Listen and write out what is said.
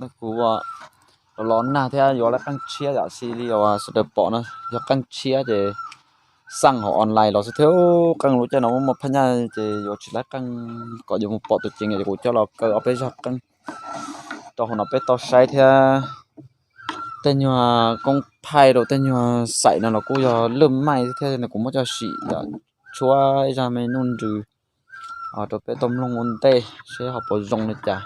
Kuv los los nag thiab yuav lawv qeej tshiab yam xws li uas sawv daws pom no, yog qeej tshiab ces xaj hauv online los xwb thiab. Qeej lub caij no muaj muaj phab nyaj ces yuav tsis lawv qeej, kom yuav mus pom tus ceev ces kuv coj los kaw ob peb zaj qeej rau hauv no peb tau saib thiab. Tej nyuag koob phaij rau tej nyuag xaim no los kuj yog lwj maij thiab, kuv muab coj sim tshuab ib zaj me nuj ntsws rau peb tau mloog ua ntej seb ho puas zoo li cas.